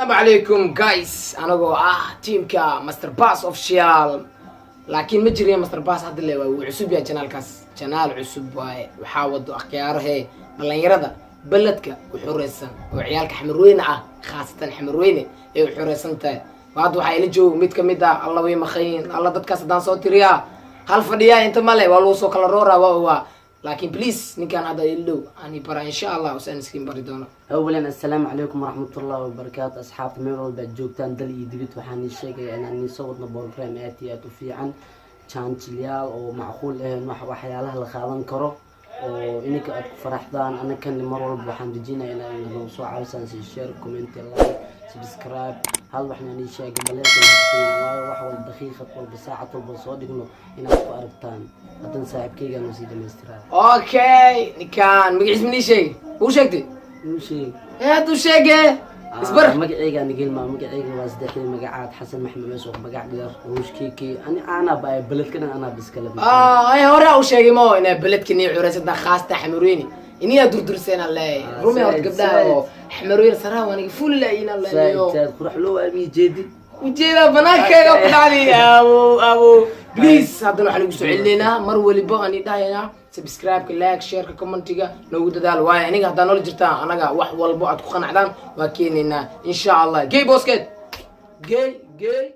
Asalaamu calaykum guys, anagoo ah teamka Master Bass Official, laakiin ma jirin Master Bass hadda le, waa wuu cusub yahay channelkaas, channel cusub waaye. Waxaa wado akhyaarahee dhalinyarada beledka u xureysan oo ciyaalka Xamarweyne ah, khaasatan Xamarweyne ay u xureysan tahay. Hadda waxaa ila jooga mid kamid ah. Alla way maqayin, alla dadkaas haddaan soo tiriyaa hal fadhiyaa inta male, waa lagu soo kala rooraa, waa ogaa. Laakiin please, ninkaan hadda ila dhow ani bara, insha Allah usaan iskiin bari doono. Awalan, assalaamu calaykum waraxmatullahi wabarakaatu. Asxaabta meel walba aad joogtaan, dal iyo dibid, waxaan ii sheegayaa inaan ii soo wadno program aad iyo aad u fiican, jaanjilyaal oo macquul ahayn, wax waxyaalaha la qaadan karo oo ininka aad ku faraxdaan. Anakani mar walba waxaan rajinaya inaa noo soo caawisaan si share, comment, like, subscribe. Hal waxna ii sheegay baleelkan, waayo wax walba, daqiiqad walba, saacad walba soo dhigno inaad ku aragtaan. Haddana saaxiibkayga noo sii dhamaystiraya. Okay, ninkaan magaciis ma nii sheegay? Uu sheegtay? Uu sheeg. Ee hadduu sheege isbar. Magacayga nigilma, magacayga waa saddexdii magacaad, Xasan Maxmed Meesoo, magac dheer Ruushkiki. Ani anaa ba beledka dhan anaa biskale. Ay hore u sheegay mo inaa beledka nii cureysanta, khaasatan Xamarweyne iniyaa durdurseena leeyahay. Rumi horta gabdhaha oo Xamarweyne saraha waa niga fulla ina leeyo. Said qurax loo aabiyi jeedi. Ujeeda banaankeyga ku dhacday. Abo abo, please, haddana waxaan ugu soo celinaynaa mar waliba aan idhahaynaa subscribe-ka, like, share-ka, commentiga noogu dadaalo, waayo aniga haddaa noola jirtaan, anaga wax walbo aad ku qanacdaan waa keenaynaa, insha Allah. Gey booskeed, gey gey.